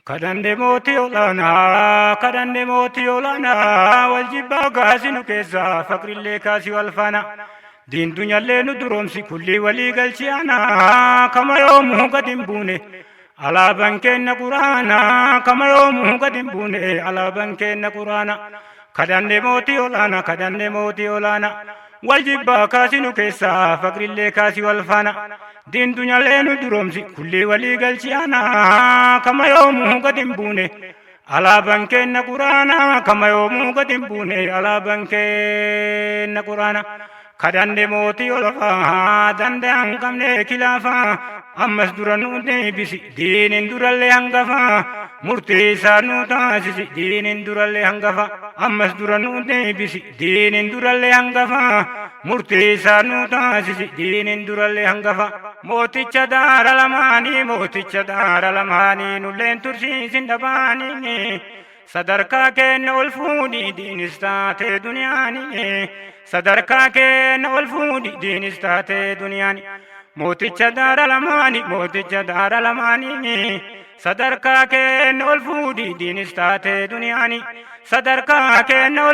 Kadhanne mootii olaanaa, kadhanne mootii olaanaa, wal jibbaa kaasi nu keessaa, faqrillee kaasi wal faana. Diin dunyallee nu duroomsi, kullii walii galchi aanaa, kama yoomuu gad hin buune. Alaabaan keenna quraana, kama yoomuu gad hin buune, alaabaan keenna quraana. Kadhanne mootii olaanaa, kadhanne mootii olaanaa. Wal jibbaa kaasi nu keessaa, faqrillee kaasi wal faana. Diin dunyalee nu duroomsi, kullii walii galchi aanaa, kama yoomuu gad hin buune. Alaabaan keenna quraana, kama yoomuu gad hin buune, alaabaan keenna quraana. Kadhanne mootii olafaa, danda'an qabne kilaafaa, ammas dura nu deebisi, diinin durallee hangafaa, murtii isaa nu taasisi, diinin durallee hangafa, ammas dura nu deebisi, diinin durallee hangafa, murtii isaa nu taasisi, diinin durallee hangafa. Mooticha daara lamaanii, mooticha daara lamaanii, nulleen tursiisin dhabaanii. Sadarkaa keenna ol fuudhi diinis taatee duniyaani. Sadarkaa keenna ol fuudhi diinis taatee duniyaani. Mooticha daara lamaani, mooticha daara lamaani. Sadarkaa keenna ol fuudhi diinis taatee duniyaani. Sadarkaa keenna ol.